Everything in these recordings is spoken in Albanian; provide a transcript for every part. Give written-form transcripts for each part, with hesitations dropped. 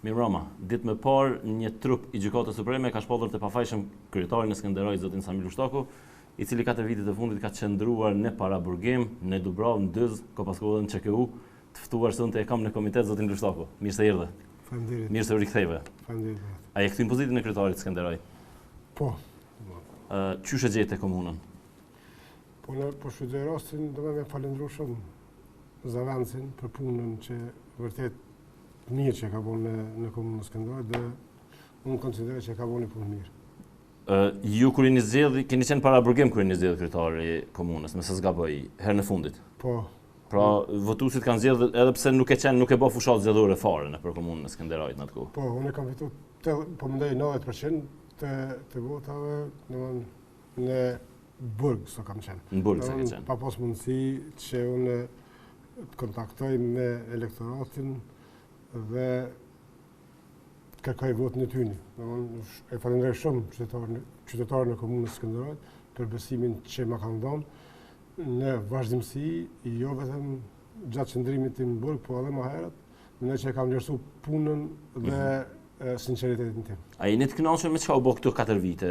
Mirëmbrëma. Ditë më parë, një trup i Gjykatës Supreme ka shpallur të pafajshëm kryetarin e Skënderajt, zotin Sami Lushtaku, i cili katër vitet e fundit ka qëndruar në paraburgim, në Dubravë, në Dyz, kohë pas kohe edhe në QKU. Të ftuar sonte e kam në komitet zotin Lushtaku. Mirë se erdhe. Faleminderit. Mirë se u riktheve. Faleminderit. A je kthy në pozitën e kryetarit të Skënderajt? Po. Ë, qysh e gjete komunën? Po në po shfrytëzoj rastin, do me falënderu shumë zëvendësin për punën që vërtet mirë që ka bo në, në komunën e Skënderajt dhe unë konsideroj që ka bo një punë mirë. Uh, ju kur jeni zgjedh, keni qenë paraburgim kur jeni zgjedh kryetar i komunës, nëse s'gaboj, herën e fundit. Po. Pra, votuesit kanë zgjedh edhe pse nuk ke qenë, nuk ke bë fushatë zgjedhore fare nëpër komunën e Skënderajt në atë kohë. Po, unë kam fitu të, po mendoj 90% të të votave, domethënë në burg sa kam qenë. Në burg sa ke qenë. Pa pas mundësi që unë të kontaktoj me elektoratin dhe të kërkoj votën e tyne. E falenderoj shumë qytetarët e komunës Skënderajt për besimin që ma kanë dhënë në vazhdimësi, jo vetëm gjatë qëndrimit tim në burg, po edhe më herët, mendoj që e kanë vlerësu punën dhe mm sinqeritetin tim. A jeni të kënaqur me çka u bë këto 4 vite?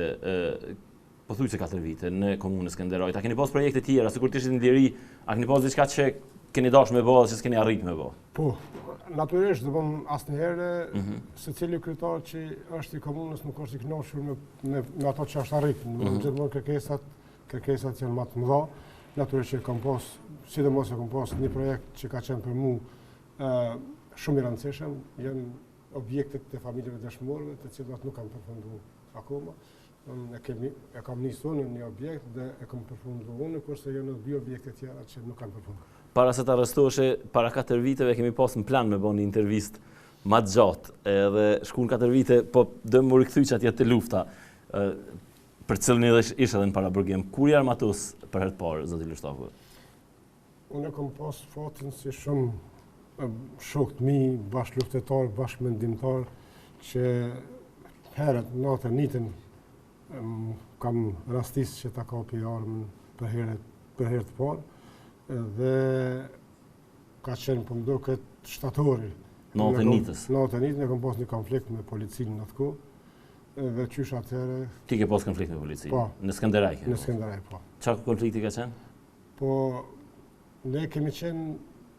Pothuajse 4 vite në komunën e Skenderajt. A keni pas projekte tjera, sikur të ishit në liri, a keni pas diçka që keni dashur me bë dhe që s'keni arrit me bë? Po, natyrisht, domethënë asnjëherë mm -hmm. secili kryetar që është i komunës nuk është i kënaqur me me, me ato që është arrit. Mm -hmm. Gjithmonë kërkesat, kërkesat janë më të mëdha. Natyrisht që kam pas, sidomos e kam pas një projekt që ka qenë për mu ë shumë i rëndësishëm, janë objektet e familjeve dëshmorëve, të cilat nuk kanë përfundu akoma. Unë e kemi e kam nisur unë një objekt dhe e kam përfundu unë, kurse janë edhe dy objekte tjera që nuk kanë përfundu. Para se të arrestoheshe, para 4 viteve kemi pas në plan me bo një intervistë ma të gjatë, edhe shkun 4 vite, po do me u rikthy që atje te lufta, për cilën edhe ishe edhe në paraburgim. Kur je armatos për herë të parë, zoti Lushtaku? Unë e kam pas fatin si shumë shokë të mi, bashkëluftëtarë, bashkëmendimtarë, që herët, 99-ën, kam rastis që ta kapi armën për herë, për herë të parë, dhe ka qenë, po më duket, shtatori. 99-ës? 99-ën, e kam pas një konflikt me policinë në atë kohë, dhe qysh atëherë... Ti ke pas konflikt me policinë? Po. Në Skënderaj ke Në Skënderaj, po. Çfarë konflikti ka qenë? Po, ne kemi qenë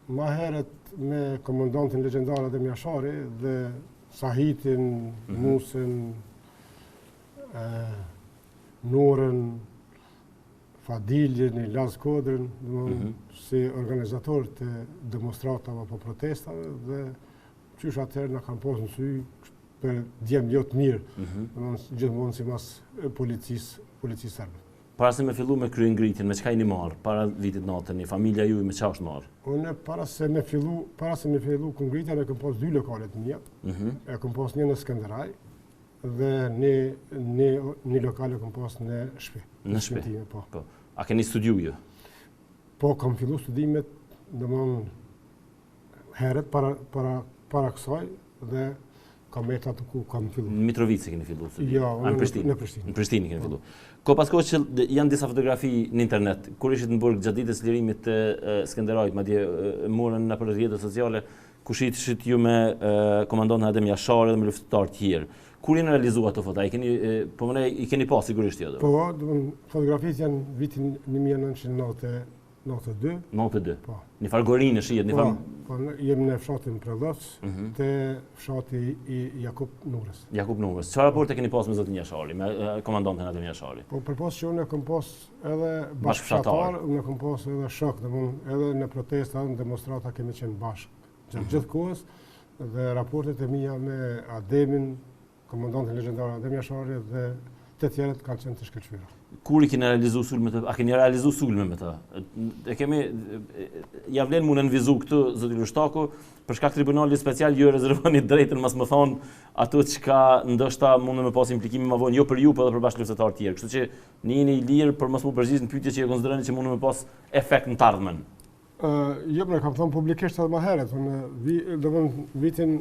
ma herët me komandantin legjendar Adem Jashari dhe Sahitin, mm -hmm. Musën, Nurën, Fadilin, Ilaz Kodrën, mm -hmm. si organizator të demonstratave apo protestave dhe qysh atëherë na kanë pasë në sy për djem jo të mirë, mm -hmm. gjithmonë simas policisë, policisë serbe. Para se me fillu me kryengritjen, me çka jeni marrë, para vitit 91, familja juaj me çka është marrë? Unë para se me fillu, para se me fillu kryengritjen, e kam pas dy lokale të mia. Mm -hmm. E kam pas një në Skënderaj dhe një një një lokal e kam pas në shtëpi. Në shtëpi. Time, po. po. A keni studiu ju? Po, kam fillu studimet, domethënë herët para para para kësaj dhe kam met aty ku kam fillu. Në Mitrovicë keni fillu studimet? Jo, në Prishtinë. Në Prishtinë. Në Prishtinë keni fillu. Kohë pas kohe që janë disa fotografi në internet, kur ishit në burg gjatë ditës lirimit të Skenderajt, madje morën nëpër rrjetet sociale, ku ishit ju me komandantin Adem Jashari dhe me luftëtarë të tjerë. Kur janë realizuar ato foto? A i keni po më i keni pa sigurisht jo? Po, do fotografitë janë vitin 1990 92. 92. Po. Një farë gorinë shihet, një po, farë... Po, jemi në fshatin Prellovc, mm -hmm. te fshati i Jakup Nurës. Jakup Nurës. Çfarë raporte keni pas me zotin Jashari, me komandantin Adem Jashari? Po, përpos që unë e kom pas edhe bashkëfshatar, unë e kom pas edhe shok, dhe edhe në protesta, në demonstrata kemi qenë bashkë. Gjatë mm -hmm. gjithë kohës, dhe raportet e mia me Ademin, Komandantin legjendar Adem Jashari dhe të tjerët kanë qenë të shkëlqyera. Kur i keni realizu sulmet, a keni realizu sulme me ta? E kemi, ja vlen mu nënvizu këtu, zoti Lushtaku, për shkak tribunalit special ju e rezervoni drejtën mos me thonë ato çka ndoshta mund me pas implikime më vonë, jo për ju, por edhe për bashkëluftëtarë tjerë. Kështu që jeni i lirë për mos m'u përgjigj në pyetje që e konsideroni që mund me pas efekt në të ardhmen. Jo, pra, kam thonë publikisht edhe ma herët, unë, vi, domethënë, vitin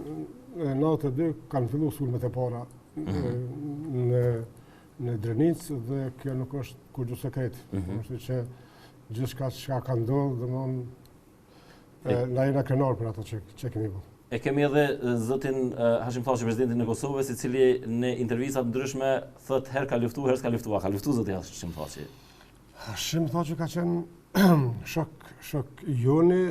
92 kanë fillu sulmet e para mm -hmm. në, në Drenicë dhe kjo nuk është kurgjë sekret. Mm -hmm. Është që gjithçka çka ka ndodhë, domethënë, na jena krenarë për ato që, që kemi bërë. E kemi edhe zotin Hashim Thaçi, presidentin e Kosovës, i cili në intervista të ndryshme thotë herë ka luftu, herë s'ka luftu. A ka luftu zoti Hashim Thaçi? Hashim Thaçi ka qenë shok, shok joni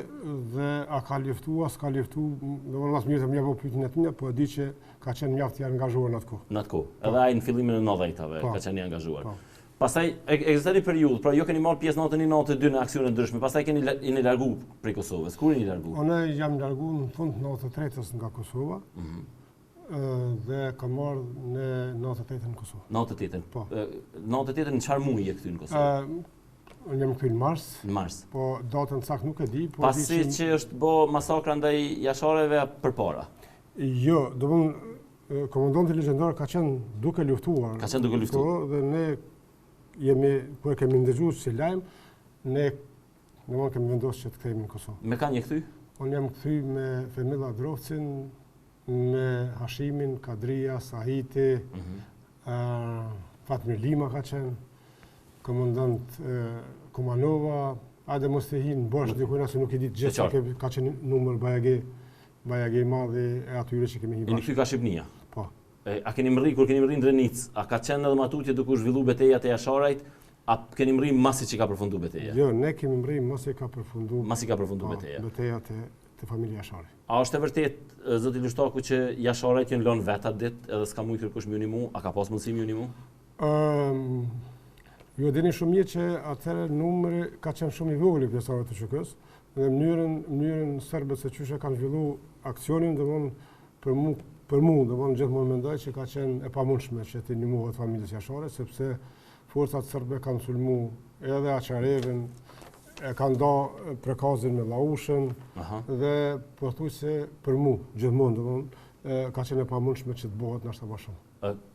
dhe a ka luftu, a s'ka luftu, domethënë ma së miri të m'ia bo pyetjen atij, po e di që ka qenë mjaft i angazhuar në atë kohë. Në atë kohë. Po. Edhe ai në fillimin e 90-tave po. ka qenë i angazhuar. Po. Pastaj ekziston një periudhë, pra ju keni marrë pjesë 91 92 në aksione ndryshme, pastaj keni jeni largu prej Kosovës. Kur jeni largu? Unë jam largu në fund të 93-ës nga Kosova. Mm -hmm. dhe kam ardhë në 98-ën në Kosovë. 98-ën? Po. 98-ën në çfarë muaj je kthy në Kosovë? Unë jam kthy në mars. Në mars. Po datën sakt nuk e di, po Pasi që... që është bo masakra ndaj Jashareve përpara? Jo, domethënë Komandanti legjendar ka qenë duke luftuar. Ka qenë duke luftuar. Po, dhe ne jemi, kur e kemi ndëgju si lajm, ne domethënë kemi vendosë që të kthehemi në Kosovë. Me kan je kthy? Unë jam kthy me Fehmi Lladrovcin, me Hashimin, Kadria, Sahiti, mm -hmm. uh, Fatmir Lima ka qenë, komandant Kumanova, ajde mos të hi në bosh, dikujna se nuk i di të gjithë, ka qenë numër bajagi Bajagi i madh i atyre që kemi hi bashkë. Jeni kthy ka Shqipnia? Po. E, a keni mrri, kur keni mrri në Drenicë, a ka qenë edhe ma tutje duke u zhvillu beteja te Jasharajt, a keni mrri masi që ka përfundu beteja? Jo, ne kemi mrri masi ka përfundu... Masi ka përfundu po, beteja. Beteja te, te familja Jashari. A është e vërtet, zoti Lushtaku, që Jasharajt janë lënë vetë atë ditë edhe s'ka mujtë kërkush me ju nimu, a ka pas mundësi me ju nimu? Um, ju e dini shumë mirë që atëherë numri ka qenë shumë i vogël i pjesëtarëve të UÇK-së, Dhe mënyrën, mënyrën serbët se qysh e kanë zhvillu aksionin, domethënë, për mu, për mu, domethënë, gjithmonë mendoj që ka qenë e pamundshme që t'i ndihmohet familjes Jashari, sepse forcat serbe kanë sulmu edhe Açarevën, e kanë da Prekazin me Llaushën, dhe pothuajse për mu, gjithmonë, domethënë, ka qenë e pamundshme që të bëhet ndoshta më shumë.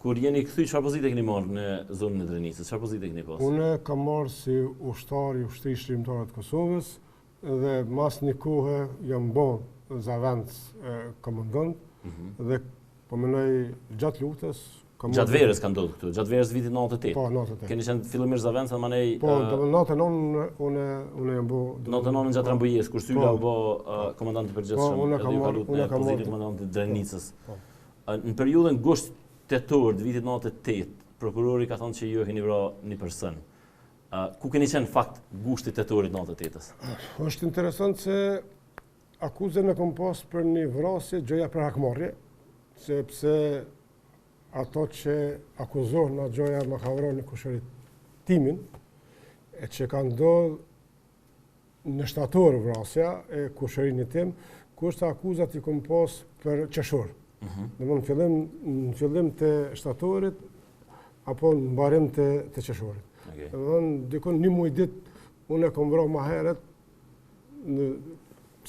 Kur jeni kthy, çfarë pozite keni marrë në zonën e Drenicës? Çfarë pozite keni pasur? Unë kam marrë si ushtar i Ushtrisë Çlirimtare të Kosovës dhe mas një kohe jam bo zavendës komandant mhm. dhe po mendoj gjatë luftës kam Gjatë verës ka ndodhur këtu, gjatë verës vitit 98. Po, 98. Keni qenë fillimisht zavendës dhe manej Po, do të 99 unë unë jam bo 99 gjatë po. Rambujesë kur Syla po. u bë komandant i përgjithshëm. Po, unë kam marrë, unë kam marrë komandantin e Drenicës. Po. Në periudhën gusht-tetor të vitit 98, prokurori ka thënë që ju e keni vra një person. Ku keni qenë në fakt gushtit tetorit 98-ës? Është interesant se akuzën e kom pas për një vrasje gjoja për hakmarrje, sepse ato që akuzohen në gjoja ma ka vra një kushëri timin, e që ka ndodhë në shtator vrasja e kushërinit tim, kurse akuzat i kom pas për qershor. Mm -hmm. Domethënë në fillim, në fillim të shtatorit, apo në mbarim të, të qershorit. Okay. Domethënë, dikun një muj dit, unë e kom vra ma herët, në,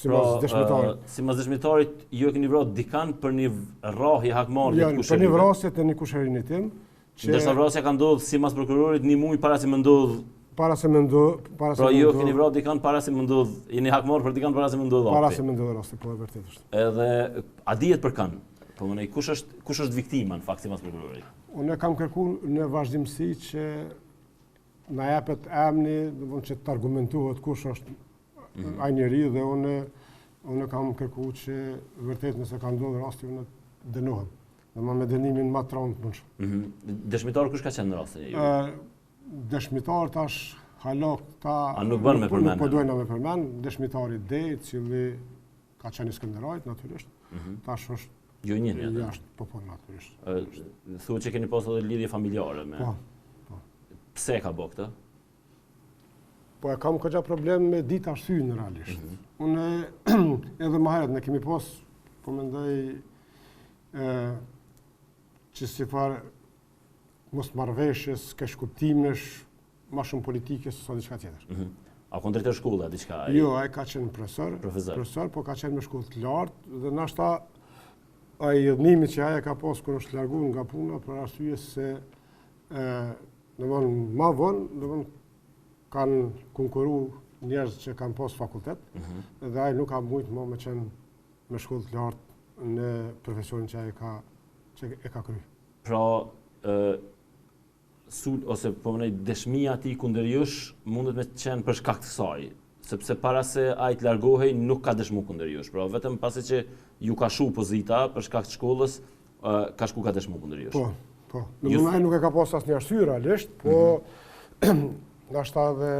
simas pra, dëshmitarit. Uh, simas dëshmitarit, ju e keni vra dikan për një rrahje hakmarrje të kushërinit? Për një vrasje të një kushërinit tim, Që... Ndërsa vrasja ka ndodhur simas prokurorit një muaj para se me ndodh para se me ndodh para se pra ju keni vrarë dikan para se me ndodh jeni hakmarr për dikan para se me ndodh para se me ndodh rasti po e vërtetë është edhe a dihet për kan po më kush është kush është viktima në fakt simas prokurorit unë kam kërku në vazhdimësi që na jepet emni domethënë që të argumentohet kush është mm -hmm. ai njeri dhe unë unë kam kërku që vërtet nëse ka ndodhur rasti unë dënohem Domethënë me dënimin ma të rëndë të mundshëm. Mm -hmm. Dëshmitar kush ka qenë në rastin e juaj? Dëshmitar tash hala ta A nuk bën me përmend? Nuk po dojna me përmend, dëshmitari D, i cili ka qenë i Skënderajt natyrisht. Mm -hmm. Tash është Ju e njihni atë? Jashtë, po po natyrisht. Thuhet që keni pasur edhe lidhje familjare me. Po. Po. Pse e ka bë këtë? Po e kam goxha problem me ditë arsyen realisht. Mm -hmm. Unë edhe më herët ne kemi pas, po mendoj e, që si farë mosmarrëveshjes, keqkuptimesh, ma shumë politike se sa diçka tjetër. Mm -hmm. A kon drejtor shkolle, diçka? Ai? Jo, ai ka qenë profesor, profesor, profesor, po ka qenë me shkollë të lartë dhe nashta ai idhnimi që ai e ka pas kur është largu nga puna për arsye se e, domethënë ma vonë, domethënë kanë konkuru njerëz që kanë pas fakultet mm -hmm. dhe ai nuk ka mujtë më me qenë me shkollë të lartë në profesionin që ai ka që e ka kry. Pra, ë sul ose po mendoj dëshmia e tij kundër jush mundet me qenë për shkak të kësaj. Sepse para se ai të largohej nuk ka dëshmu kundër jush. Pra vetëm pasi që ju ka shu pozita për shkak të shkollës, ka shku ka dëshmu kundër jush. Po, po. Domethënë ai nuk e ka pas asnjë arsye realisht, po mm -hmm. ndoshta edhe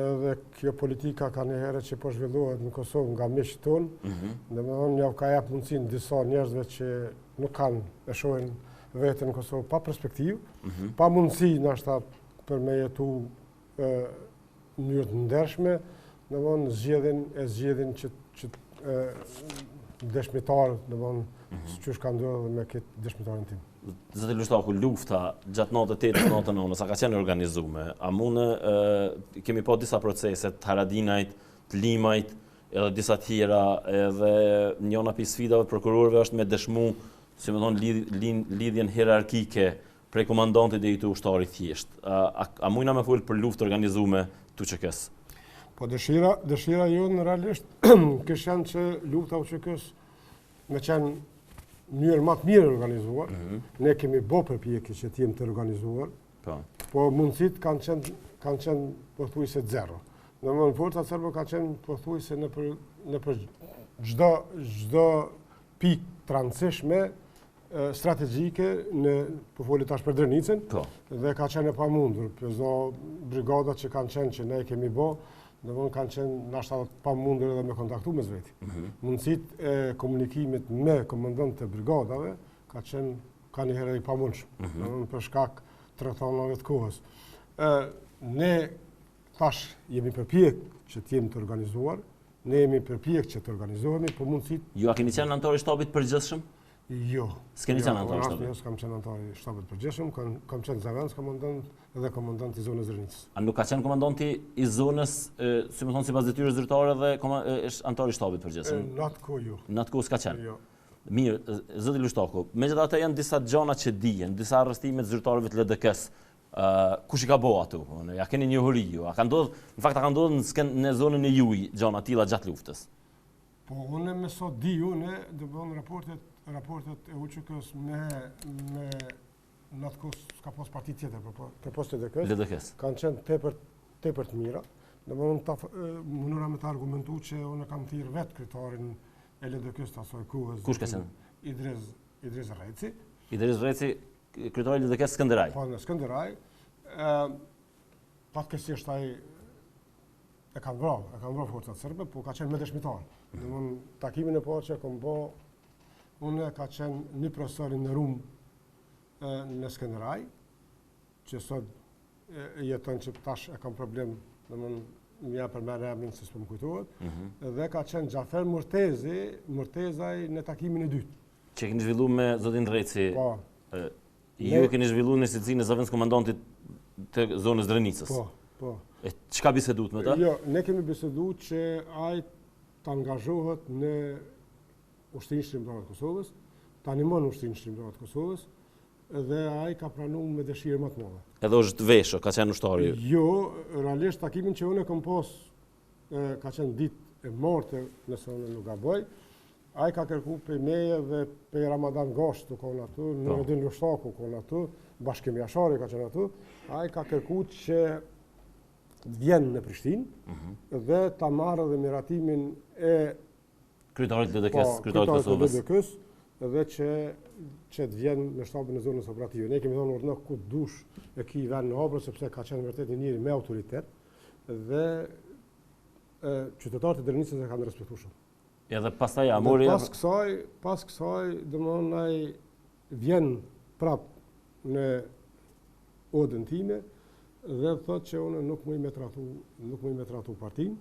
edhe kjo politika kanjëherë që po zhvillohet në Kosovë nga miqtë tonë, mm -hmm. domethënë jau ka jap mundësinë disa njerëzve që nuk kanë e shohin veten në Kosovë pa perspektivë, mm -hmm. pa mundësi ndoshta për me jetu në mënyrë të ndershme, domethënë zgjedhin e zgjedhin që që dëshmitar, domethënë mm -hmm. qysh ka ndodhur me këtë dëshmitarin tim. Zoti Lushtaku, lufta gjatë natës tetës, natën nënës, a ka qenë e organizume? A mune, kemi pa disa procese të Haradinajt, të Limajt, edhe disa tjera, edhe njëna prej sfidave prokurorëve është me dëshmu, si me thonë, lidhjen hierarkike Prej komandantit deri te ushtari i thjeshtë. A, a mujna me folë për luftë organizume të UÇK-së? Po dëshira, dëshira jonë realisht kish qenë që lufta e UÇK-së me qenë mënyrë ma të mirë organizuar. Mm -hmm. Ne kemi bo përpjekje që të jemi të organizuar. Po. Po mundësitë kanë qenë kanë qenë pothuajse zero. Domethënë forcat serbe kanë qenë pothuajse nëpër nëpër çdo çdo pikë të rëndësishme strategjike në po foli tash për Drenicën po. dhe ka qenë e pamundur. Për brigadat që kanë qenë që ne kemi bo, domethënë kanë qenë nashta të pamundur edhe me kontaktu mes veti. Mm -hmm. Mundësitë e komunikimit me komandantët e brigadave ka qenë kanjëherë i pamundshëm, mm -hmm. domethënë për shkak të rrethanave të kohës. Ë ne tash jemi përpjek që të jemi të organizuar, ne jemi përpjek që të organizohemi, po mundësitë... Ju a keni qenë anëtar i shtabit përgjithshëm? Jo. S'keni qenë anëtar i shtabit? Jo, s'kam qenë anëtar i shtabit përgjithshëm, kam, kam qenë zëvendës komandant dhe komandant i zonës Drenicës. A nuk ka qenë komandanti i zonës, si me thonë, sipas detyrës zyrtare dhe është anëtar i shtabit përgjithshëm? Në atë kohë jo. Në atë kohë s'ka qenë? Jo. Mirë, zoti Lushtaku, megjithatë janë disa gjana që dihen, disa arrestime të zyrtarëve të LDK-së, Uh, kush i ka bo ato? Po, a keni njohuri ju? A ka ndodhë, në fakt a ka ndodhë në, sken, në zonën e juj gjana tilla gjatë luftës? Po unë me sa di unë, domethënë raportet, raportet e UÇK-së me, me në atë kohë s'ka pas parti tjetër, për, po, përpos LDK-së, LDK-së. kanë qenë tepër, tepër të mira. Domethënë, ta, mënyra me të argumentu që unë kam thirrë vetë kryetarin e LDK-së të asaj kohës. Kush ka qenë? Idriz, Idriz Rreci. Idriz Rreci, kryetari i LDK-së Skënderaj. Po, në Skënderaj. Fatkeqësisht ai e kanë vra, e kanë vra forcat serbe, po ka qenë me dëshmitar. Mm. Domethënë, takimin e parë që kom bo, unë ka qenë një profesor i nderum në Skënderaj, që sot jeton që tash e kam problem, domethënë, m'ia përmend emrin se s'po më kujtohet, mm -hmm. dhe ka qenë Xhafer Murtezi, Murtezaj në takimin e dytë. Që keni zhvillu me zotin Rreci, po. Ju e keni zhvillu në cilësinë e zëvendëskomandantit të zonës Drenicës. Po, po. E çka biseduat me ta? Jo, ne kemi bisedu që ai të angazhohet në Ushtrinë Çlirimtare të Kosovës, ta ndihmon Ushtrinë Çlirimtare të Kosovës, dhe ai ka pranu me dëshirë më të madhe. Edhe është veshë, ka qenë ushtari? Jo, realisht takimin që unë e kom pas, ka qenë ditë e martë, nëse unë nuk gaboj, Ai ka kërku prej meje dhe prej Ramadan Gashit u konë aty, po. Nuredin Lushtaku u konë aty, Bashkim Jashari ka qenë aty, ai ka kërku që të vjen në Prishtinë mm -hmm. dhe ta marrë dhe miratimin e kryetarit të LDK-së, po, kryetarit të Kosovës. LDK-së dhe që që të vjen në shtabin e zonës operative. Ne kemi thonë urdhno ku dush e ki vend në Hapër, sepse ka qenë vërtet një njeri me autoritet dhe e, qytetarët e Drenicës e kanë respektu shumë. Edhe pastaj a mori pas kësaj, pas kësaj, domethënë ai vjen prap në odën time dhe thotë që unë nuk muj me tradhtu, nuk muj me tradhtu partinë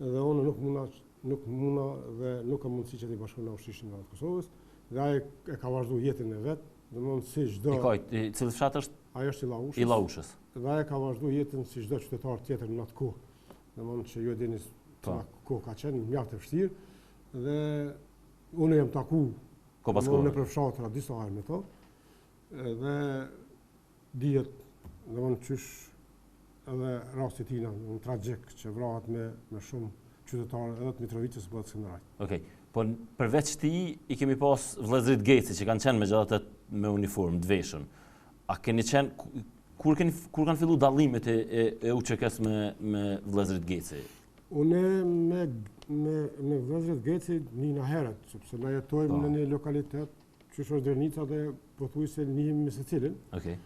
dhe unë nuk muna nuk muna dhe nuk kam mundësi që t'i bashkohna ushtrisë çlirimtare të Kosovës dhe ai e ka vazhdu jetën e vet, domethënë si çdo I ka, i cili fshat është? Ai është i Llaushës. I Llaushës. Dhe ai e ka vazhdu jetën si çdo qytetar tjetër në atë kohë. Domethënë që ju e dini po. kohë ka qenë mjaft e vështirë dhe unë jam taku ko pas kohë nëpër fshatra disa herë me to dhe dihet domethënë qysh edhe rasti i tina, një tragjik që vrahet me, me shumë qytetarë edhe të Mitrovicës po edhe të Skënderajt. Okej, po përveç tij i kemi pas vëllezërit Geci që kanë qenë megjithatë me uniformë të veshun. A keni qenë kur keni kur kanë fillu dallimet e e, e UÇK-s me me vëllezërit Geci? Unë me, me, me vëllezërit Geci njihna herët, sepse na jetojmë po. në një lokalitet që është Drenica dhe pothuajse njihemi me secilin. Okay.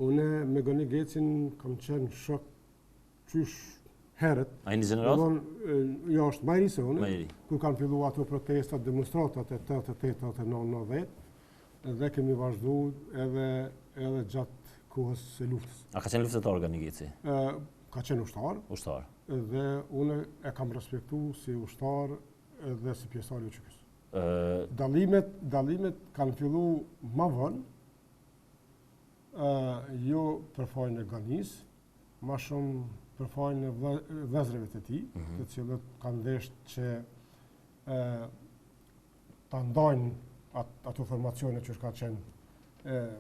Unë me Gani Gecin kam qenë shok qysh herët. A një gjeneratë? Jo, është ma i ri se unë. Kur kanë fillu ato protestat, demonstratat e 88, 89, 90, dhe kemi vazhdu edhe, edhe gjatë kohës së luftës. A ka qenë luftëtar Gani Geci? Ka qenë ushtar. Ushtar. Dhe unë e kam respektu si ushtar dhe si pjesëtar i UÇK-së. Dallimet, dallimet kanë fillu ma vonë, jo për fajin e Ganis, ma shumë për fajin e vëllezërve të tij, mm -hmm. të cilët kanë desht që e, ta ndajnë at, ato formacione që ka qenë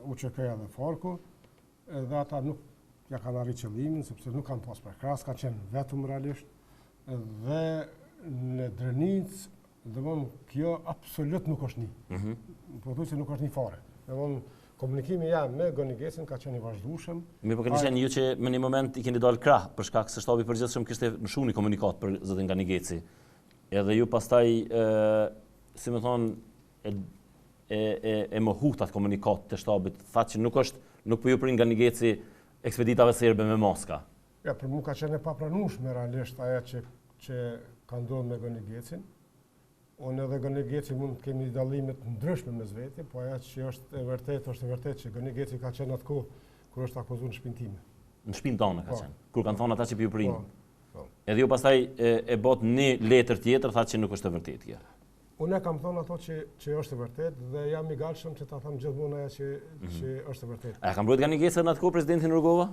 UÇK-ja dhe FARK-u, edhe ata nuk ja kanë arrit qëllimin, sepse nuk kanë pas përkrahës, kanë qenë vetëm realisht, dhe në Drenicë, domethënë, kjo absolut nuk është ni. Mm -hmm. Pothuajse nuk është ni fare. Domethënë, komunikimi jem me Gani Gecin ka qenë i vazhdueshëm. Mirë, po keni qenë ju që në një moment i keni dalë krah, për shkak se shtabi i përgjithshëm kishte lëshu një komunikatë për zotin Gani Geci. Edhe ju pastaj, e, si me thonë, e, e, e, e mohuat atë komunikatë të shtabit, thatë që nuk është, nuk po ju prin Gani Geci ekspeditave serbe me maska. Ja, për mu ka qenë e papranueshme realisht ajo që, që ka ndodhur me Gani Gecin. Unë edhe Gani Geci mund të kemi dallime të ndryshme mes veti, po ajo që është e vërtetë, është e vërtetë që Gani Geci ka qenë atë kohë kur është akuzuar në shpinë time. Në shpinë tënde ka po. qenë. Kur kanë thonë ata që po ju prin. Po. Po. Edhe ju pastaj e, e bëtë një letër tjetër, thatë që nuk është e vërtetë kjo. Unë e kam thonë ato që, që është e vërtetë dhe jam i gatshëm që ta them gjithmonë ajo që, mm -hmm. që është e vërtetë. A e ka mbrojt Gani Geci në atë kohë presidentin Rugova?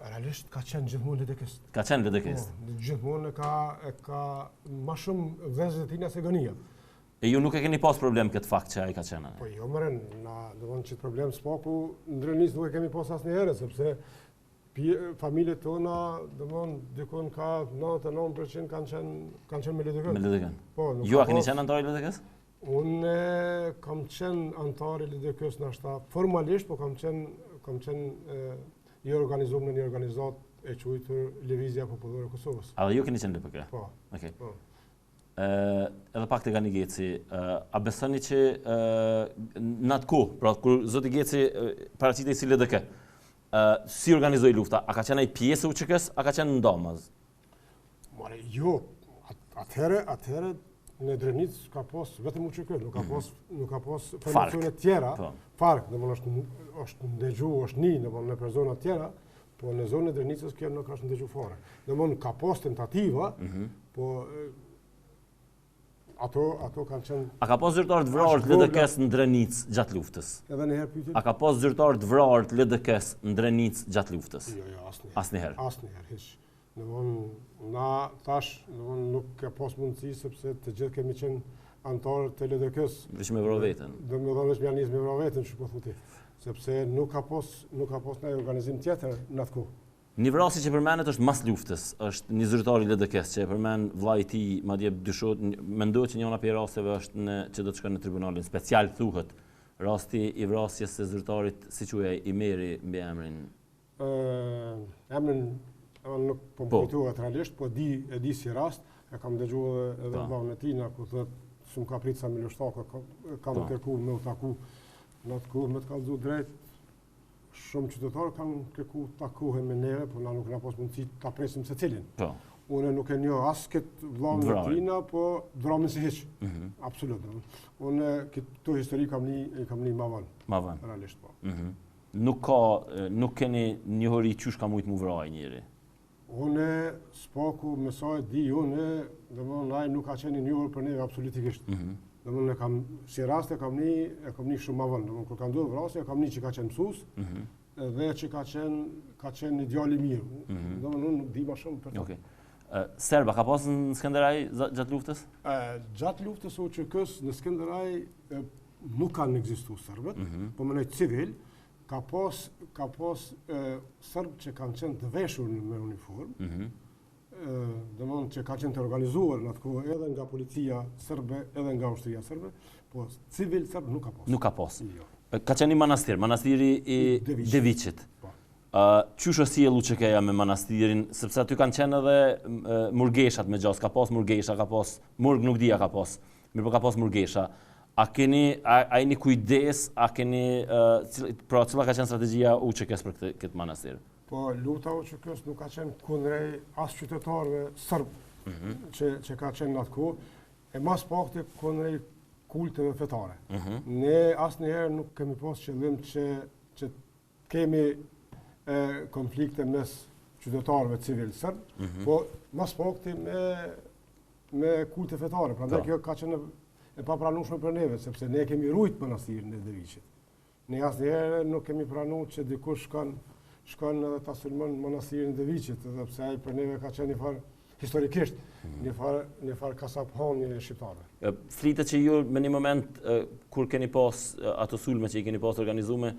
Realisht ka qenë gjithmonë LDK-ist. Ka qenë LDK-ist. Po, gjithmonë e ka e ka ma shumë vëllezërit e tina se Gania. E ju nuk e keni pas problem këtë fakt që ai ka qenë? Po jo more, na domethënë qit problem s'paku në Drenicë nuk e kemi pas asnjëherë sepse familjet tona, domethënë dikun ka 99% kanë qenë kanë qenë me LDK. Me LDK. Po, nuk Ju a keni qenë anëtar i LDK-s? Unë kam qenë anëtar i LDK-së nashta formalisht, po kam qenë kam qenë i organizuar në një organizatë e quajtur Lëvizja Popullore e Kosovës. A dhe ju keni qenë LPK? Po. Okej. Po. Ë, edhe pak te Gani Geci, a besoni që në atë kohë, pra kur zoti Geci paraqitej si LDK, ë si organizoi lufta? A ka qenë ai pjesë e UÇK-së, a ka qenë ndamaz? More, jo, atëherë, atëherë në Drenicë ka pas vetëm UÇK, nuk ka mhm. pas, nuk ka pas formacione tjera. Po. FARK, domethënë është është ndëgju, është ni, domethënë në persona tjera, po në zonën e Drenicës kjo nuk është ndëgju fare. Domethënë ka pas tentativa, mm -hmm. po ato ato kanë qenë A ka pas zyrtar të vrarë të LDK-së në Drenicë gjatë luftës? Edhe një herë pyetjen. A ka pas zyrtar të vrarë të LDK-së në Drenicë gjatë luftës? Jo, jo, asnjëherë. Asnjëherë. Asnjëherë, hiç. Domethënë, na tash, domethënë, nuk ka pas mundësi, sepse të gjithë kemi qenë anëtarë të LDK-së. Veç me vra veten. Domethënë, veç me ja nis me vra veten, që po thu ti. Sepse nuk ka pas, nuk ka pas një organizim tjetër në atë kohë. Një vrasje që përmendet është mas luftës, është një zyrtar i LDK-së që e përmend vllai i tij, madje dyshohet, mendohet që njëna prej rasteve është në që do të shkojë në tribunalin special thuhet. Rasti i vrasjes së zyrtarit, si quhej Imeri mbiemrin Emrin nuk po më po. kujtohet realisht, po di e di si rast, e kam dëgju edhe edhe po. vllaun e tina ku thotë s'm ka prit Sami Lushtaku, kam po. kërku me u taku në atë kohë me të kallzu drejt. Shumë qytetarë kanë kërku takohen me neve, po na nuk kena pas mundësi ta presim secilin. Po. Unë nuk e njoh as këtë vllaun e tina, po t'vramin si hiç. Mm -hmm. Absolut. Unë këto histori kam ni, kam ni ma vonë. Ma vonë. Realisht po. Mm -hmm. Nuk ka, nuk keni njohuri qysh ka mujtë mu vra ai njeri? Unë, s'paku, me sa e di, unë, domethënë, ai nuk ka qenë i njohur për neve absolutikisht. Mm -hmm. Domethënë, e kam, si rast e kam ni, e kam ni shumë ma vonë. Domethënë, kur ka ndodhë vrasja, e kam ni që ka qenë mësus, mm -hmm. dhe që ka qenë, ka qenë një djalë i mirë. Mm -hmm. Domethënë, unë nuk di ma shumë për të. Okay. Serba, ka pasë në Skenderaj gjatë luftës? Gjatë luftës së UÇK-së në Skenderaj nuk kanë ekzistu serbët, mm -hmm. po mendoj civil, ka pas, ka pas serbë që kanë qenë të veshur me uniformë, mm -hmm. domethënë që kanë qenë të organizuar në atë kohë edhe nga policia serbe, edhe nga ushtria serbe, po civil serb nuk ka pas. Nuk ka pas. Jo. Ka qenë një manastir, manastiri i Deviqit. Po. Uh, qysh është sjellë UÇK-ja me manastirin, sepse aty kanë qenë edhe murgeshat me gjasë, ka pas murgesha, ka pas, murg nuk di a ka pas, mirëpo ka pas murgesha. A keni, a, a jeni kujdes, a keni, uh, cil, pra cila ka qenë strategjia e UÇK-së për këtë, këtë manastir? Po, lufta e UÇK-së nuk ka qenë kundrej as qytetarëve sërbë mm -hmm. që, që ka qenë në atë kohë, e ma s'pakti kundrej kulteve fetare. Mm -hmm. Ne asnjëherë nuk kemi pas qëllim që, që kemi e, konflikte mes qytetarëve civil sërbë, mm -hmm. po ma s'pakti me, me kulte fetare. Prandaj po. kjo ka qenë e papranueshme për neve, sepse ne kemi rujt manastirin e Deviqit. Ne asnjëherë nuk kemi pranu që dikush shkon, shkon edhe ta sulmon manastirin e Deviqit, edhe pse ai për neve ka qenë një farë historikisht, mm. një farë një farë kasaphane e shqiptarëve. Flitet që ju me një moment kur keni pas ato sulme që i keni pas organizume,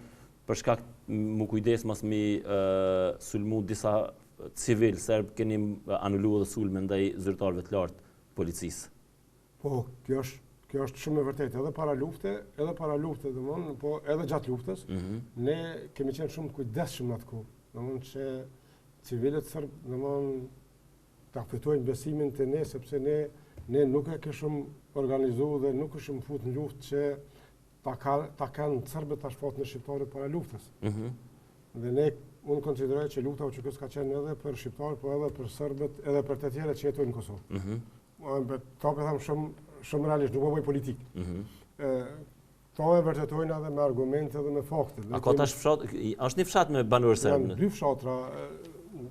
për shkak m'u kujdes mos mi sulmu disa civil serb keni anulu edhe sulme ndaj zyrtarëve të lartë policisë. Po, kjo është kjo është shumë e vërtetë, edhe para lufte, edhe para lufte, domthon, po edhe gjatë luftës, mm -hmm. ne kemi qenë shumë të kujdesshëm në atë kohë, domthon që civilët serb, domthon ta fitojnë besimin te ne sepse ne ne nuk e kishim organizu dhe nuk ishim fut në luftë që ta ka ta kanë serbët tash fatin e shqiptarëve para luftës. Mm -hmm. Dhe ne unë konsideroj që lufta e UÇK-së ka qenë edhe për shqiptarë, po edhe për serbët, edhe për të tjerët që jetojnë në Kosovë. Mm -hmm. Po po them shumë shumë realisht, nuk po bëj politikë. Mm -hmm. Këto e vërtetojnë edhe me argumente dhe me fakte. A ka tash fshat, është një fshat me banorë serbë? Janë dy fshatra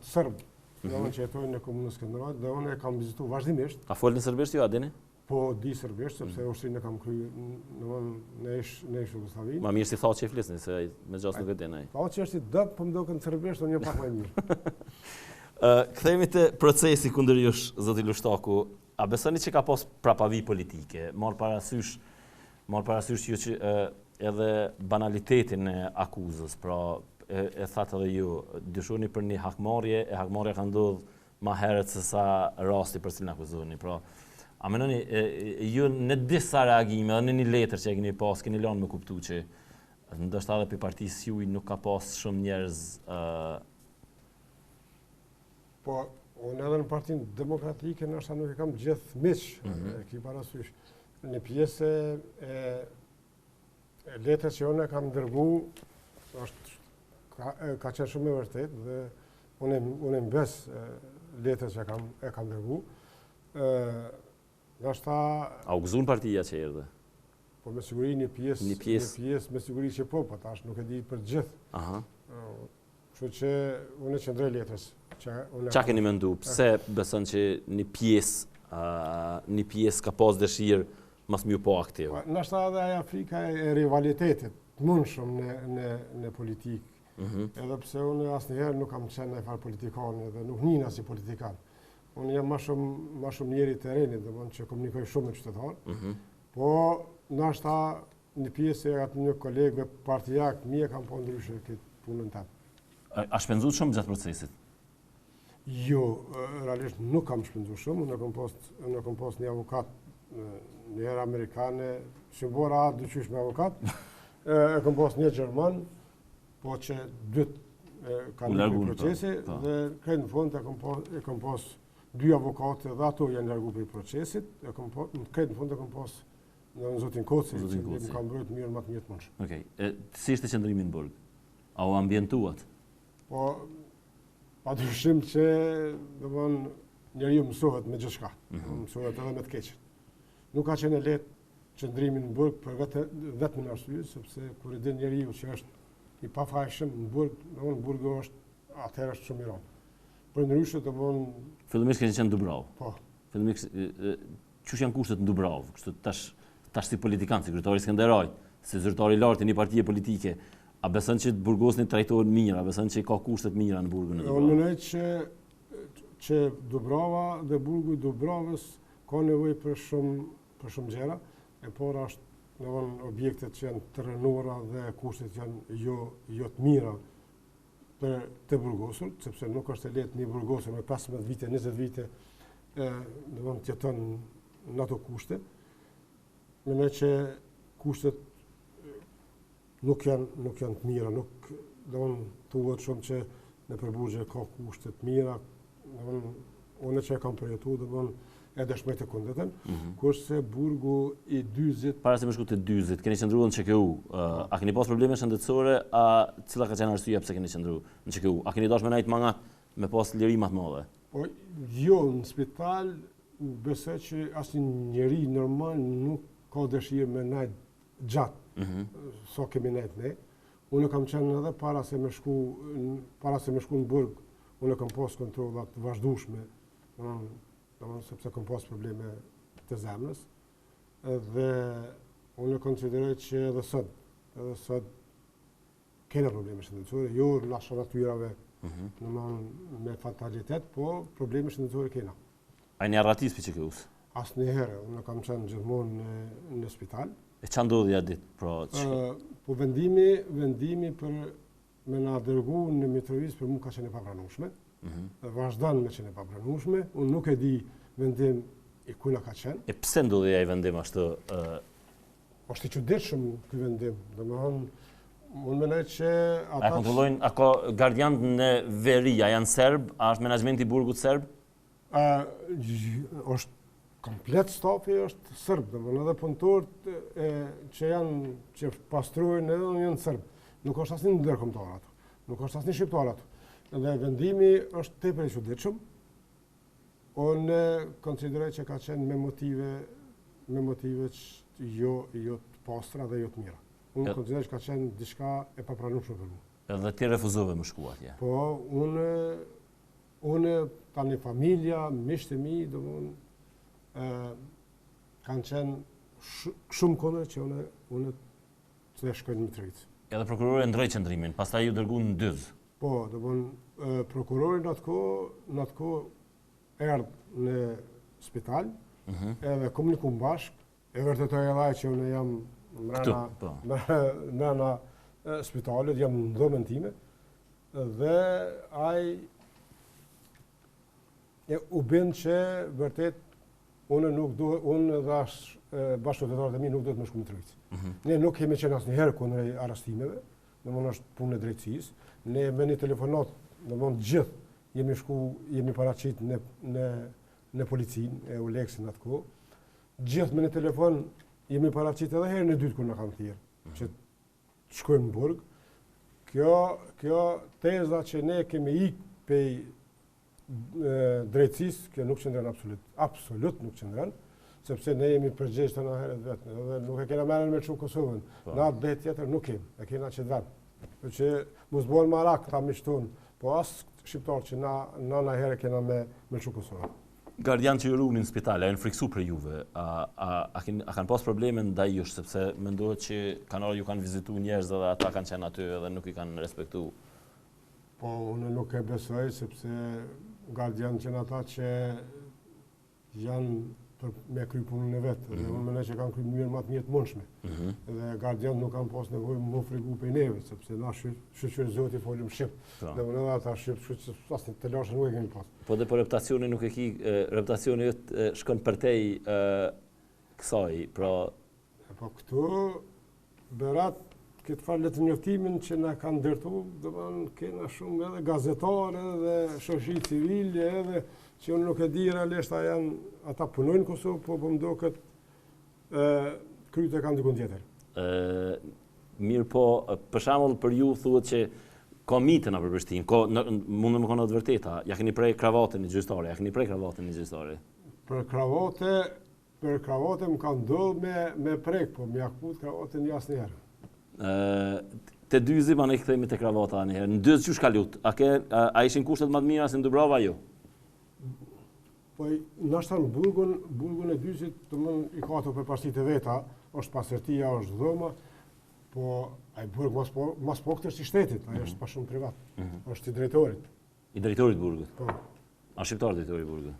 serbë, mm -hmm. që jetojnë në komunën e Skenderajt dhe unë e kam vizitu vazhdimisht. A folni serbisht ju, a dini? Po, di serbisht, sepse mm. ushtrinë e kam kry në në ish në ish Jugosllavi. Ma mirë si Thaçi e flisni, se me gjasë nuk e din ai. Thaçi është i dobët, po më duket serbisht unë jam pak më mirë. Kthehemi te procesi kundër jush, zoti Lushtaku. A besoni që ka pas prapavijë politike? Marr parasysh, marr parasysh ju që edhe banalitetin e akuzës, pra e, e thatë edhe ju, dyshoni për një hakmarrje, e hakmarrja ka ndodhur ma herët se sa rasti për cilin akuzoheni. Pra, a mendoni ju në disa reagime edhe në një letër që e keni pas, keni lënë me kuptu që ndoshta edhe prej partisë juaj nuk ka pas shumë njerëz ë Po, unë edhe në Partinë Demokratike ndoshta nuk e kam gjithë miq, mm -hmm. e ki parasysh. Një pjesë e letrës që unë e kam dërgu, është, ka, ka qenë shumë e vërtetë dhe unë, unë i mbes letrës që kam, e kam dërgu. Ndoshta... A u gëzu partia që erdhe? Po me siguri një pjesë, një pjesë, një pjesë me siguri që po, po tash nuk e di për gjithë. Aha. Kështu që unë i qëndroj letrës. Që unë Qa keni mendu? Pse beson që një pjesë, një pjesë ka pas dëshirë mos me ju pa aktiv? Po, ndoshta edhe ajo frika e rivalitetit të mundshëm në, në, në politikë. Mm -hmm. Edhe pse unë asnjëherë nuk kam qenë një farë politikani dhe nuk nihna si politikan. Unë jam ma shumë, ma shumë njeri i terrenit, domethënë që komunikoj shumë me qytetarë. Mm -hmm. Po, ndoshta Një pjesë e atyne kolegëve partiak mi e kanë pa ndryshe këtë punën teme. A, a shpenzuat shumë gjatë procesit? Jo, realisht nuk kam shpenzu shumë, unë kam pas, unë kam pas një avokat një herë amerikane, që më bora atë dyqysh me avokat, e kam pas një gjerman, po që dytë kanë një po, procesi, po. dhe krejt në fund e kam pas, e kam pas dy avokate dhe ato janë largu prej procesit, e kam pas, krejt në fund e kam pas Në zotin Koci, zotin Koci. Më ka mbrojt në mënyrën më të mirë të mundshme. Okej. Okay. Si ishte qëndrimi në burg? A u ambientuat? Po, pa dyshim që, domethënë, njeriu mësohet me gjithçka. Mm -hmm. Mësohet edhe me të keqen. Nuk ka qenë e lehtë qëndrimi në burg për vetë, vetëm arsye, sepse kur e din njeriu që është i pafajshëm në burg, domethënë burgu është, atëherë është shumë i rëndë. Përndryshe, domethënë... Fillimisht keni qenë në Dubravë? Po. Fillimisht Qysh janë kushtet në Dubravë, kështu tash tash si politikan, si kryetar i Skenderajt, si zyrtar i lartë i një partie politike, a beson që të burgosunit trajtohen mirë, a beson që ka kushte të mira në burgun e Dubravës? Unë mendoj që që Dubrava dhe burgu i Dubravës ka nevojë për shumë për shumë gjëra. E para është domethënë objektet që janë të rrënuara dhe kushtet janë jo jo të mira për të burgosur, sepse nuk është e lehtë një burgosur me 15 vite, 20 vite, domethënë të jeton në ato kushte. Mendoj që kushtet nuk janë nuk janë të mira, nuk. Domethënë thuhet shumë që nëpër burgje ka kushte të mira, domethënë unë që e kam përjetu, domethënë e dëshmoj të kundërtën, mm -hmm. kurse burgu i Dyzit... Para se me shku te Dyzit, keni qëndru në QKU, a keni pas probleme shëndetësore, a cila ka qenë arsyeja pse keni qëndru në QKU? A keni dash me nejt ma ngat, me pas liri ma të madhe? Po, jo, në spital, besoj që asnjë njeri normal nuk ka dëshirë me nejt gjatë, mm -hmm. sa kemi nejt ne. Unë kam qenë edhe para se me shku, para se me shku në burg, unë kam pas kontrolla të vazhdueshme, domethënë sepse kam pas probleme të zemrës. Dhe unë konsideroj që edhe sot, edhe sot kena probleme shëndetësore, jo në asaj natyrave, mm -hmm. me fatalitet, po probleme shëndetësore kena. A jeni arratis prej QKU-së? Asnjëherë, unë kam qenë gjithmonë në, në spital. E ça ndodhi atë ditë, pra? Që... Po vendimi, vendimi për me na dërgu në Mitrovicë për mu ka qenë e papranueshme. Mm -hmm. Dhe vazhdon me qenë e papranueshme. Unë nuk e di vendim i kujna ka qenë. E pse ndodhi ai vendim ashtu? Uh... Është i çuditshëm ky vendim. Domethënë, unë mendoj që ata... A kontrollojnë, a ka gardian në veri, a janë serb, a është menaxhmenti i burgut serb? A, është komplet stafi është serb, domethënë edhe punëtorët e, që janë, që pastrojnë edhe janë serb. Nuk është asnjë ndërkombëtar aty, nuk është asnjë shqiptar aty. Dhe vendimi është tepër i çuditshëm. Unë konsideroj që ka qenë me motive me motive që jo jo të pastra dhe jo të mira. Unë konsideroj që ka qenë diçka e papranueshme për mua. Edhe ti refuzove me shku atje. Po, unë Unë, tani familja, miqtë e mi, domethënë, kanë qenë shumë kundër që unë, unë të shkoj në Mitrovicë. Edhe prokurori e ndroi qëndrimin, pastaj ju dërgu në Dyz. Po, domethënë, prokurori në atë kohë, në atë kohë erdh në spital, mm -hmm. edhe komunikum bashkë, e vërtetoi edhe ai që unë jam mrena, po. mrena spitalit, jam në dhomën time, Dhe ai e u bind që vërtet unë nuk duhet, unë dhe as bashkëudhëtarët e mi nuk duhet me shku në Mitrovicë. Mm -hmm. Ne nuk kemi qenë asnjëherë kundër arrestimeve, domethënë është punë e drejtësisë. Ne me një telefonatë, domethënë gjithë jemi shku, jemi paraqit në në në policinë e EULEX-in atë kohë. Gjithë me një telefon jemi paraqit edhe herën e dytë kur na kanë thirrë, mm -hmm. që të shkojmë në burg. Kjo, kjo teza që ne kemi ik pej drejtësisë, kjo nuk qëndron absolut, absolut nuk qëndron, sepse ne jemi përgjegjës të në herët vetë, dhe nuk e kena menen me lshu Kosovën, po. Na atdhe tjetër nuk kemi, e kena qët vend. Po që mos bëhen marak këta miqtë tonë, po as shqiptarë që na, na në herë kena me, me lshu Kosovën. Gardianët që ju runin në spital, a janë frikësu prej juve? A, a, a, kin, a kanë pas probleme ndaj jush, sepse mendohet që kanë ardhur ju kanë vizitu njerëz dhe ata kanë qenë aty edhe nuk i kanë respektu? Po, unë nuk e besoj, sepse gardianët janë ata që janë për me kry punën e vet, dhe mm -hmm. unë mendoj që kanë kry mënyrën më të mirë të mundshme. Mm -hmm. Dhe gardianët nuk kanë pas nevojë m'u frigu prej neve, sepse na shyqyr Zotit folim shqip. Po. Dhe unë edhe ata shqip, kështu që asnjë telashe nuk e kemi pas. Po dhe po reputacioni nuk e ki, reputacioni yt shkon përtej kësaj, pra... Po këtu, Berat, këtë farë letërnjoftimin që na kanë ndërtu, domethënë, kena shumë edhe gazetarë, edhe shoqëri civile, edhe që unë nuk e di realisht a janë, ata punojnë në Kosovë, po po më doket kryet e kanë dikun tjetër. Mirëpo, për shembull për ju thuhet që ka mite nëpër Prishtinë, ka mund të më konë të vërteta. Ja keni prej kravatën një gjyqtari, ja keni prej kravatën një gjyqtari. Për kravate, për kravate më ka ndodhur me me prek, po me ja kput kravatën jo asnjëherë. Ë te Dyzi pa ne kthehemi te kravata një herë. Në Dyz qysh kalut? A ke a, a ishin kushtet më të mira se në Dubravë a jo? Po ndoshta në burgun, burgun e Dyzit, domethënë i ka ato përparësitë e veta, është pastërtia, është dhoma, po ai burg mas po mas po këtë është i shtetit, ai është mhm. pa shumë privat. Mm -hmm. Është i drejtorit. I drejtorit burgut. Po. A shqiptar drejtori i burgut?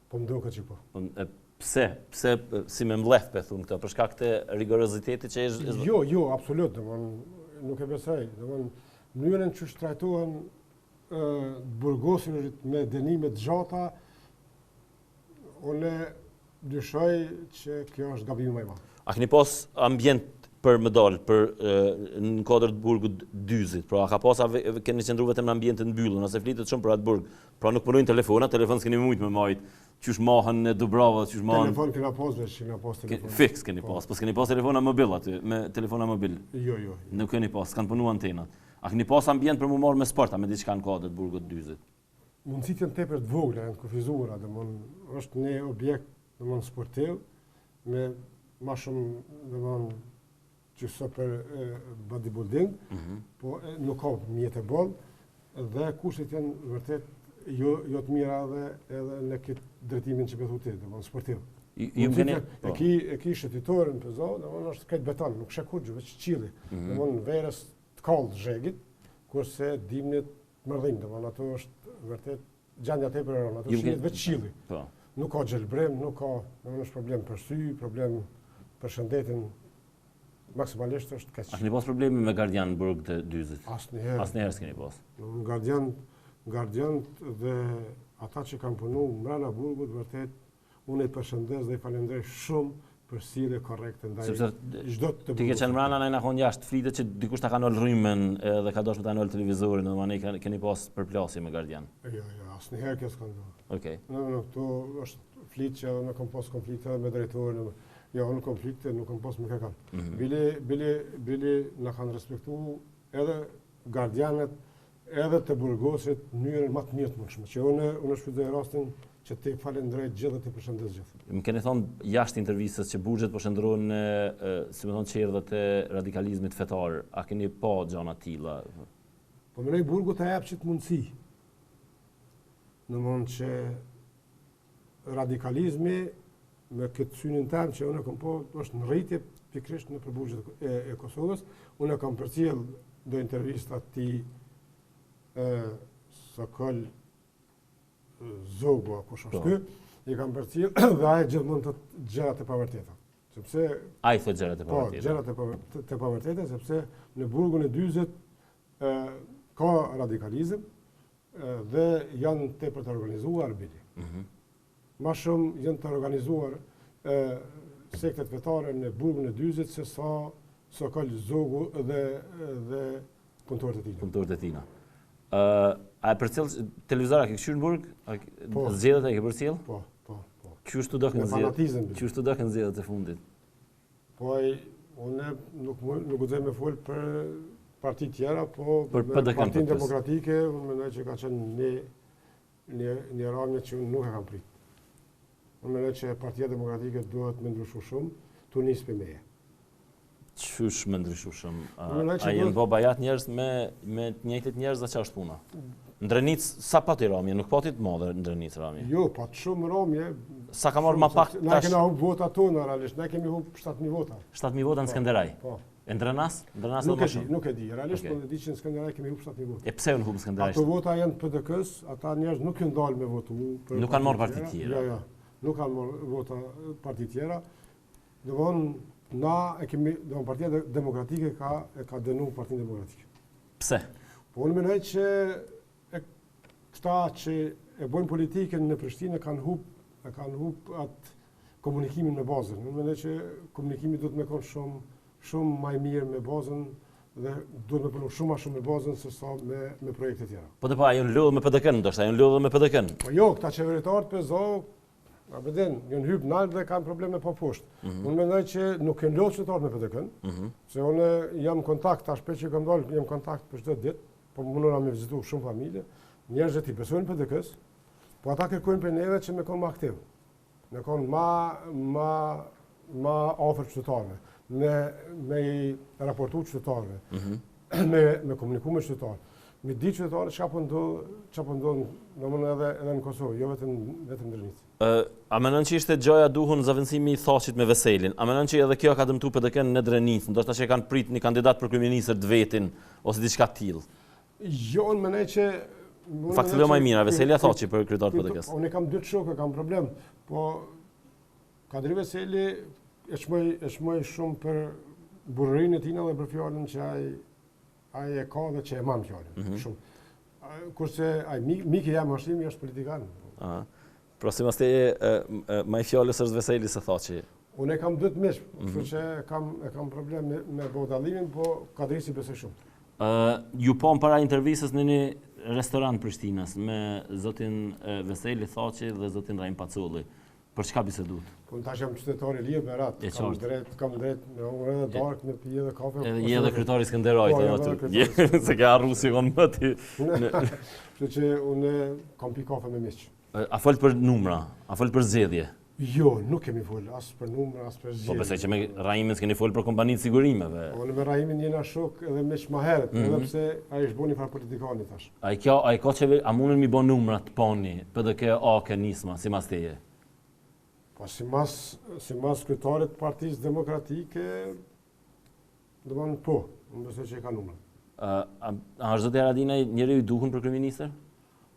Po më duket që po. Po e, pse? Pse si me mllef pe thun këtë? Për shkak të rigorozitetit që është Jo, jo, absolut, domthon nuk e besoj, domthon mënyrën qysh trajtohen të burgosurit me dënime të gjata, unë dyshoj që kjo është gabimi më i madh. A keni pas ambient për me dalë për në kuadër të burgut Dyzit. Pra a ka pas a keni qëndru vetëm në ambiente të mbyllun, ose flitet shumë për atë burg. Pra nuk punojnë telefona, telefon s'keni mujt me majt. Qysh mahen në Dubrava, qysh mahen. Telefon kena pas veç, kena pas telefon. Fiks keni po. pas, po s'keni pas telefona mobil aty, me telefona mobil. Jo, jo. jo. Nuk keni pas, s'kan punu antenat. A keni pas ambient për mu marrë me sport, a me diçka në kuadër të burgut Dyzit? Mundësitë janë tepër të vogla, janë të kufizuara, domthon është një objekt domthon sportiv me ma shumë domthon që për bodybuilding, mm -hmm. po e, nuk ka mjete boll dhe kushtet janë vërtet jo jo të mira edhe edhe në këtë drejtimin që po thu ti, domthon sportiv. Ju keni e po. ki e ki shëtitoren për zo, domthon është krejt beton, nuk sheh kurgjë veç qielli. Mm -hmm. Domthon verës të kall zhegit, kurse dimnit mërdhin, domthon ato është vërtet gjendja tepër e rëndë, ato shihet veç qielli. Po. Nuk ka gjelbrim, nuk ka, domthon është problem për sy, problem për shëndetin, maksimalisht është keq. A keni pas probleme me gardian në burg të Dyzit? Asnjëherë. Asnjëherë s'keni pas. Gardian, gardian dhe ata që kanë punu mbrenda burgut, vërtet Unë i përshëndes dhe i falenderoj shumë për sjellje korrekte ndaj Sepse çdo të Ti ke qenë mbrenda, na jena kon jashtë, flitet që dikush ta ka nal rrymën edhe ka dashur ta nal televizorin, dhe mandej keni pas përplasje me gardian. Jo, jo, asnjëherë kjo s'ka ndodhur. Okej. Okay. Në, në, këto është flit që edhe unë kam pas konflikte edhe me drejtorin, jo, unë konflikte nuk kam pas me kërkan. Mm -hmm. Bile, bile, bile na kanë respektu edhe gardianët edhe të burgosurit në mënyrën më të mirë të mundshme, që unë unë shfrytëzoj rastin që t'i falënderoj gjithë dhe t'i përshëndes gjithë. Më keni thonë jashtë intervistës që burgjet po shndërrohen në, si me thonë, çerdhet e radikalizmit fetar. A keni pa gjana të tilla? Po mendoj burgu ta jep qit mundësi. Domthon që radikalizmi me këtë synin tem që unë e kam pa është në rritje pikërisht nëpër burgjet e, e Kosovës. Unë e kam përcjell do intervista të e, Sokol Zogu, a kush është po. ky, i kam përcjell dhe ai gjithmonë thotë gjëra të pavërteta. Sepse ai thotë gjëra të po, pavërteta. Po, gjëra të, të pavërteta sepse në burgun e Dyzit e, ka radikalizëm, dhe janë tepër të organizuar bile. Mm -hmm. Ma shumë janë të organizuar e, sektet fetare në burgun e Dyzit se sa Sokol Zogu dhe dhe punëtorët e tina. Punëtorët e tina. Ë, a e përcjell televizor a ke kqyr në burg? A po. Zgjedhjet a ke përcjell? Po, po, po. Qysh t'u dokën zgjedhjet? Qysh t'u dokën zgjedhjet e fundit? Po ai, unë nuk nuk guxoj me fol për parti tjera, po për PDK Partinë Demokratike, unë mendoj që ka qenë një një një ramje që unë nuk e kam prit. Unë mendoj që Partia Demokratike duhet me ndryshu shumë, tu nis prej meje. Qysh me ndryshu shumë? A janë bo bajat njerëz me, me të njëjtit njerëz dhe ça është puna? Në Drenicë, sa pati ramje? Nuk pati të madhe në Drenicë ramje? Jo, pat shumë ramje. Sa ka marrë ma pak tash? Na kena hup vota tona, realisht. Na kemi hup 7.000 vota. 7.000 vota në po, Skenderaj? Po. E në Drenas? Në Drenas nuk e di, nuk e di. Realisht, po e di që në Skenderaj kemi hup 7.000 vota. E pse janë hup në Skenderaj? Ato vota janë PDK-s, ata njerëz nuk janë dalë me votu. Nuk kanë marrë parti tjera. Jo, jo. Nuk kanë marrë vota parti tjera. Domthon, na e kemi, domthon Partia Demokratike ka e ka dënu Partinë Demokratike. Pse? Po unë mendoj që e, këta që e bojnë politikën në Prishtinë e kanë hup, e kanë hup atë komunikimin me bazën. Unë mendoj që komunikimi duhet me konë shumë shumë ma i mirë me bazën dhe duhet me punu shumë ma shumë me bazën se sa me, me projekte tjera. Po të po, a janë lodhë me PDK-në, ndoshta, janë lodhë me PDK-në. Po jo, këta qeveritarët për zo, A po din, janë hypë nalt dhe kanë probleme po poshtë. Mm -hmm. Unë mendoj që nuk janë lodhë qytetarët me PDK-në, mm -hmm. se unë jam në kontakt, tash prej që kam dalë, jam në kontakt për çdo ditë, po mundohna me vizitu shumë familje, njerëzit i besojnë PDK-së, po ata kërkojnë prej neve që me konë ma aktiv, me konë ma, ma, ma afër qytetarëve, me, me i raportu qytetarëve, mm -hmm. me, me komuniku me qytetarë. Me di qytetarët çka po ndodh, çka po ndodh domethënë edhe edhe në Kosovë, jo vetëm vetëm në Drenicë. Ë, a mendon që ishte gjaja e duhun zëvendësimi i Thaçit me Veselin? A mendon që edhe kjo ka dëmtu PDK-në në Drenicë, ndoshta që e kanë prit një kandidat për kryeministër të vetin ose diçka të tillë? Jo, unë mendoj që Në fakt cili më i mirë, Veseli a Thaçi për kryetar të PDK-së? Unë kam dy shokë, kam problem, po Kadri Veseli e çmoj e çmoj shumë për burrërinë e tij dhe për fjalën që ai Ai e ka dhe që e man fjalën, mm -hmm. shumë. Kurse ai miki jem Hashimi është politikan. Aha. Pra sipas teje, ma i fjalës është Veseli se Thaçi. Unë e kam dy miq, kështu që kam, e kam problem me, me bo dallimin, po Kadrisë i besoj shumë. Uh, ju pam para intervistës në një restorant Prishtinës me zotin Veseli Thaçi dhe zotin Rrahim Pacolli. Për çka biseduat? Po unë tash jam qytetar i lirë Berat, kam drejt, kam drejt me hongër edhe darkë, me pi edhe kafe. Edhe je edhe kryetari i Skënderajt po, edhe aty. Se ke harru si kon më ti. Kështu që unë kam pi kafe me miq. A folët për numra? A folët për zgjedhje? Jo, nuk kemi folë as për numra, as për zgjedhje. Po besoj që me Rrahimin s'keni folë për kompanitë e sigurimeve. Po unë me Rrahimin jena shok edhe miq ma herët, mm -hmm. edhe pse ai është bo një farë politikani tash. A i kjo, a i ka qeveri, a mundën mi bo numrat PAN-i, PDK, AAK, Nisma, simas teje? Po simas, simas kryetarit të Partisë Demokratike, Domethënë po, unë besoj që i ka numrat. A, a, a është zoti Haradinaj njeriu i duhun për kryeministër?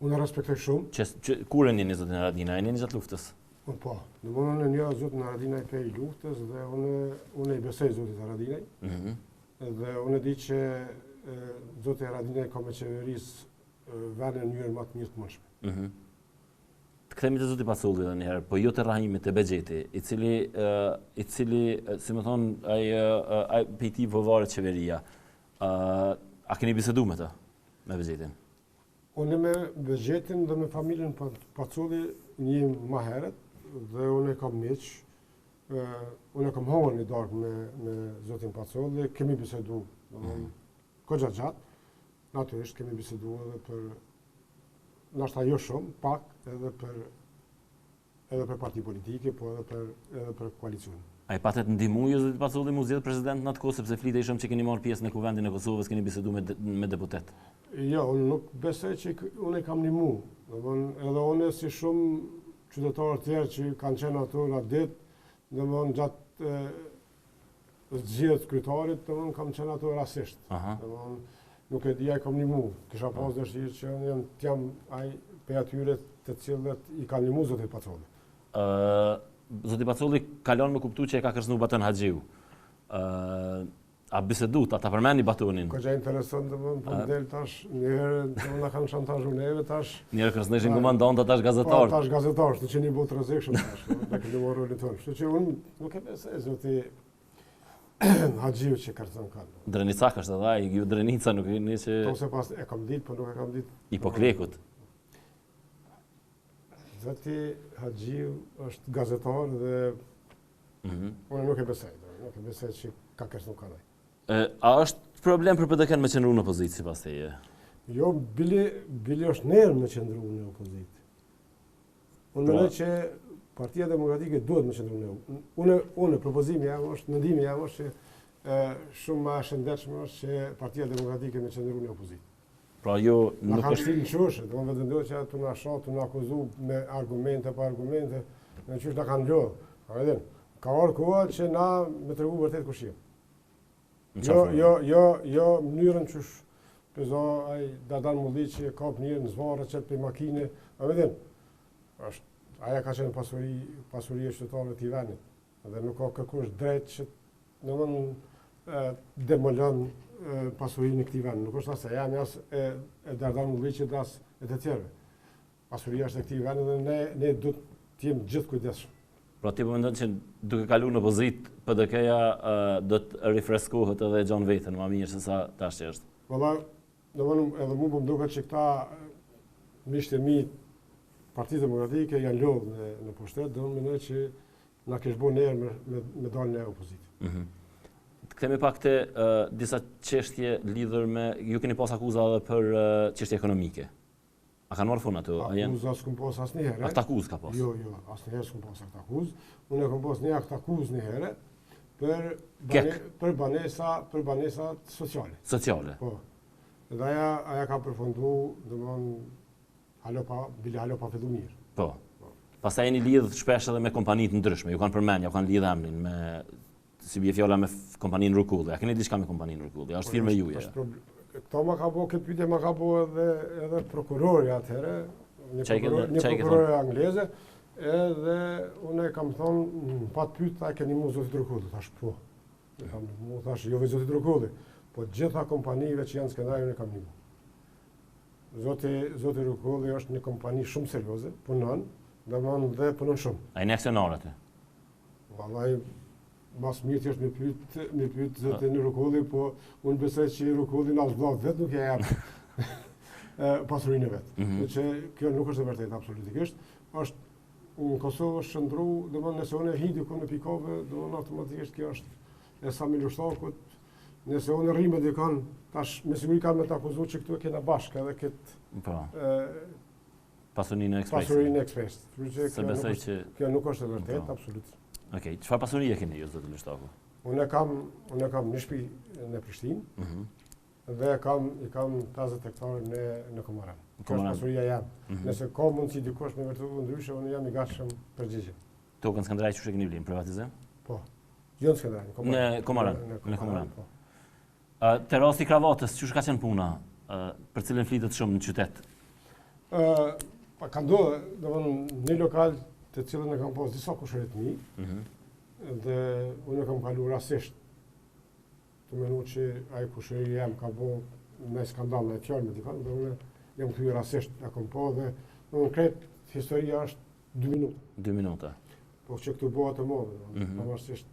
Unë e respektoj shumë. Që, që, kur e njihni zotin Haradinaj, e njihni gjatë luftës? Unë po, domethënë unë e njoh zotin Haradinaj prej luftës dhe unë, unë i besoj zotit Haradinaj. Mm -hmm. Dhe unë e di që e, zoti Haradinaj ka me qeveris vendin në mënyrën më të mirë të mundshme. Mm -hmm. Të kthehemi te zoti Pacolli edhe një herë, po jo te Rrahimi, te Bexheti, i cili i cili, si me thonë, ai ai prej tij po varet qeveria. Ë a keni biseduar me të? Me Bexhetin? Unë me Bexhetin dhe me familjen Pacolli njihemi ma herët dhe unë e kam miq. Ë unë e kam hongër një darkë me me zotin Pacolli, kemi bisedu, domethënë mm. goxha gjatë. Natyrisht kemi bisedu edhe për ndoshta jo shumë, pak edhe për edhe për parti politike, po edhe për edhe për koalicion. A i patët ndihmu ju zotit Pacolli mu zgjedh president në atë kohë sepse flitej shumë që keni marrë pjesë në Kuvendin e Kosovës, keni biseduar me me deputet. Jo, unë nuk besoj që unë e kam ndihmu. Domthon edhe unë si shumë qytetarë tjerë që kanë qenë ato në atë ditë, domthon gjatë zgjedhjes kryetarit, domthon kam qenë ato rastisht. Domthon nuk e di a i kam nimu. Kisha pas dëshirë që unë jam të jam ai prej atyre të cilët i kanë nimu zotit Pacolli. Ë zoti Pacolli ka lënë me kuptu që e ka kërcënu Baton Haxhiu. Ë a bisedut, a ta përmendi Batonin? Goxha interesant, domthon, po del tash, një herë do na kanë shantazhu neve tash. Një herë kërcënoshin komandanta tash gazetar. Po tash gazetar, kështu që një botë rrezikshëm tash, po, ne kemi marrë rolin tonë. Kështu që unë nuk e besoj zoti Haxhiu që kërcënon kanë. Drenicak është edhe ai, ju Drenica nuk e një që... Po se pas e kam ditë, po nuk e kam ditë. I Poklekut. Zoti Haxhiu është gazetar dhe mm -hmm. unë nuk e besoj, nuk e besoj që ka kërcënu kanë. A është problem për PDK-në me qëndru në opozitë, sipas teje? Jo, bile, bile është nder me qëndru në opozitë. Unë mendoj që Partia Demokratike duhet me qëndru në unë unë propozimi jam është mendimi jam është që e, shumë më e shëndetshme është që Partia Demokratike me qëndru në opozitë. Pra jo nuk është kanë në qoshe, do të thotë që tu na sha, tu na akuzu me argumente pa argumente, në qysh na kanë lodh. A e din? Ka ardhur koha që na me tregu vërtet kush jemi. Jo, jo, jo, jo, mënyrën qysh Pëzo, ai Dardan Mulliqi e kap njërin në zvarrë, qet prej makine, a e din? Është, aja ka qenë pasuri, pasuri e qytetarëve të vendit. Dhe nuk ka kërkush drejt që domethënë demolon pasurinë e këtij vendi. Nuk është as e jemja, as e, e Dardan Mulliqit dhe as e të tjerëve. Pasuria është e këtij vendi dhe ne ne duhet të jemi gjithë kujdesshëm. Pra ti po mendon që duke kalu në opozitë, PDK-ja do të rifreskohet edhe e gjon veten më mirë se sa tash që është. Valla, domethënë edhe mua po më duket që këta miqtë e mi Partisë Demokratike janë lodhë në, në pushtet, dhe unë mendoj që na kish bo nder me, me, me dalë në opozitë. Mm -hmm. Të kthehemi pak te uh, disa çështje lidhur me ju keni pas akuza edhe për uh, çështje ekonomike. A kanë marrë fund ato? A janë? Akuza s'kum pas asnjëherë. Aktakuzë ka pas? Jo, jo, asnjëherë s'kum pas aktakuzë. Unë e kom pas një aktakuzë një herë për, bane, për banesa, për banesa sociale. Sociale? Po. Dhe aja, aja ka përfundu, domethënë, hala pa, bile hala pa fillu mirë. Po. po. Pastaj jeni lidhë shpesh edhe me kompani të ndryshme, ju kanë përmend, ju kanë lidhë emnin me si bie fjala me kompaninë Rrukulli. A keni diçka me kompaninë Rrukulli? A është po, firmë juaj? Është Këto ma ka bo, këtë pyetje ma ka bo edhe edhe prokurori atëherë, një prokuror, një prokuror angleze, edhe unë e kam thonë, më pat pyet, a ke nimu zotit Rrukulli, thash po. E kam nimu, thash jo veç zotit Rrukulli, po gjitha kompanive që janë në Skenderaj unë e kam nimu. Zoti zoti Rrukulli është një kompani shumë serioze, punon, domethënë dhe punon shumë. A jeni aksionar aty? Vallai, ma s'miri është me pyet, me pyet zotin Rukolli, po unë besoj që Rukolli as vllaut vet nuk ia jep pasurinë e vet. Mm -hmm. Që kjo nuk është e vërtetë absolutisht. Është në Kosovë është shndërru, domethënë nëse unë hi diku në pi kafe, domethënë automatikisht kjo është e Sami Lushtakut, nëse unë rri me dikon, tash me siguri kanë me të akuzu që këtu e kena bashkë edhe këtë po. Pasurinë e Ekspresit. Pasurinë e Ekspresit. Se besoj që kjo nuk është e vërtetë, po. absolutisht. Okej, çfarë pasurie keni ju zoti Lushtaku? Unë kam unë kam një shtëpi në Prishtinë. Mhm. Mm dhe kam i kam 50 hektarë në në Komaran. Kjo është pasuria jeme. Mm -hmm. Nëse ka mundësi dikush me vërtetu ndryshe, unë jam i gatshëm përgjigjem. Tokën në Skënderaj qysh e keni blerë, privatizim? Po. Jo në Skënderaj, në Komaran. Në Komaran, në Komaran. Po. Te rasti i kravatës, qysh ka qenë puna, për cilën flitet shumë në qytet? Pa ka ndodhë, domethënë, një lokal të cilën e kam pas disa kushëri të mi, mm -hmm. dhe unë e kam kalu rastisht, tu menu që ai kushëri jem ka bo një skandal në fjalë me dikon, dhe unë jam kthy rastisht, e kam pa dhe në krejt historia është Dy minuta. Dy minuta. Po që këtu bëhet e madhe, mm -hmm. pavarësisht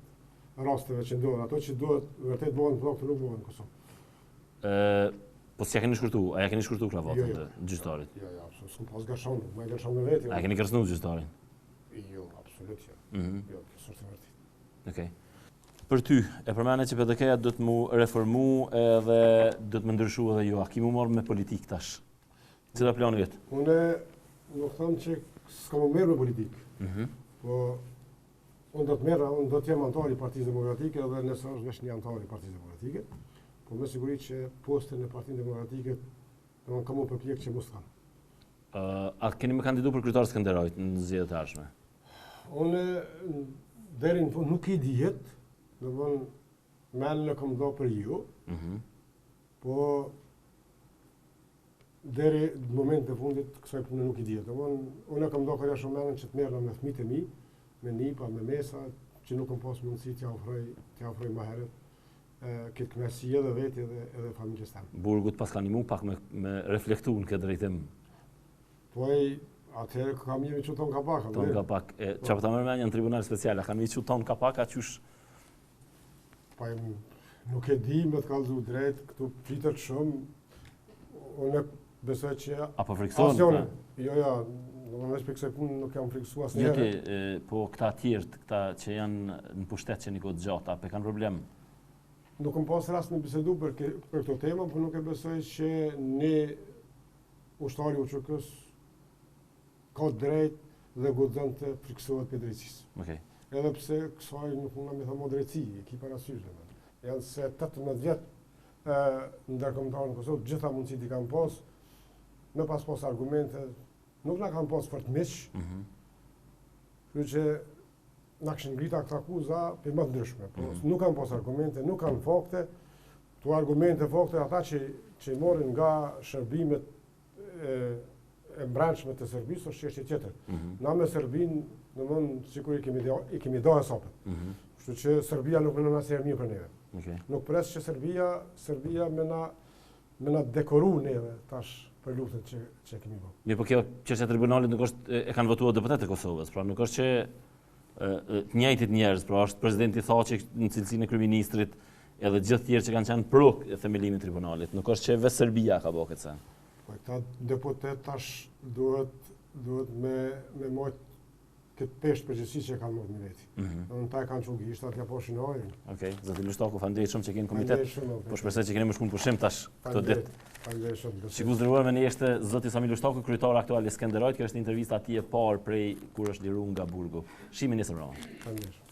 rasteve që ndodhin, ato që duhet vërtet bëhen në këtu nuk bëhen në Kosovë. Ë, po si ja keni shkurtu? A ja keni shkurtu kravatën jo, jo. gjyqtarit? Jo, jo, absolut, s'kom pas gërshon, nuk më gërshon me veti. A e keni kërcënu gjyqtarin? Jo, absolut jo. Mm -hmm. Jo, kjo s'është e vërtetë. Okej. Okay. Për ty, e përmene që PDK-ja do të mu reformu edhe do të më ndryshu edhe ju. A ki mu marrë me politikë tash? Cila plani yt? Unë nuk them që s'kam me u marrë me politikë. Mm -hmm. Po unë do të merrem, unë do të jem anëtar i Partisë Demokratike edhe nëse është veç një anëtar i Partisë Demokratike, po me siguri që postin në Partinë Demokratike do të kam u përpjek që mos kam. Uh, a keni me kandidu për kryetar Skënderajt në zgjedhjet e ardhshme? Unë deri në fund nuk i dihet, domethënë menën e kam dha për jo. Mm -hmm. Po deri në momentin e fundit kësaj pune nuk i dihet. Domthon unë kam do kaq shumë menën që të merrem me fëmijët e mi, me nipa, me mesa, që nuk kam pas mundësi t'ia ofroj, t'ia ofroj më herët këtë kënaqësi edhe veti edhe edhe familjes teme. Burgu të paska nimu pak me me reflektu në këtë drejtim. Po ai atëherë ka mirë me çu ton kapak. Ton kapak. E po. çfarë ta merr mendja në tribunal special, a kanë me çu ton kapak a qysh Po nuk e di me të kallzu drejt, këtu flitet shumë, unë besoj që... A po frikësohen? Asnjëri, jo, jo, në veç për kësaj punë nuk jam frikësu asnjëherë. Jo ti, po këta tjerët, këta që janë në pushtet që një kohë të gjatë, a pe kanë problem? Nuk kam pas rast me bisedu për, për këto tema, po nuk e besoj që një ushtar i UÇK-së ka drejt dhe guxon të frikësohet prej drejtësisë. Okej. Edhe pse kësaj nuk mund me thënë drejtësi, e ki parasysh domethënë. Janë se 18 vjet ndërkombëtar në Kosovë, gjitha mundësitë i kanë pas, me pas pas argumente, nuk na kanë pas fort miq. Mm -hmm. Kështu që na kishin ngrit aktakuza për më të ndryshme, po mm -hmm. nuk kanë pas argumente, nuk kanë fakte, këto argumente, fakte, ata që, që i morrin nga shërbimet e, e mbrendshme të Serbisë është çështje tjetër. Mm -hmm. Na me Serbinë, domthon sikur i kemi i kemi da hesapet. Mm -hmm. Kështu që Serbia nuk menon asnjëherë mirë për neve. Okay. Nuk pres që Serbia, Serbia me na me na dekoru neve tash për luftën që që kemi bërë. Mirë, po kjo çështja e tribunalit nuk është e kanë votuar deputetët e Kosovës, pra nuk është që të njëjtit njerëz, pra është presidenti Thaçi në cilësinë e kryeministrit, edhe gjithë tjerë që kanë qenë pro themelimit të tribunalit. Nuk është që vetë Serbia ka bërë këtë sen. Po këta deputet tash duhet duhet me me majt këtë peshë përgjegjësi që kanë marrë në veti. Mm -hmm. Në ta e kanë çu gishtat, ja poshin ajrin. Okej, okay. zoti Lushtaku, faleminderit shumë që ke në komitet. Po shpresoj që keni me shku në pushim tash këto ditë. Faleminderit shumë. Shikues të nderuar me ne ishte zoti Sami Lushtaku, kryetar aktual i Skenderajt. Kjo është intervista e tij e parë prej kur është liruar nga burgu. Shihemi nesër mbrëma. Faleminderit.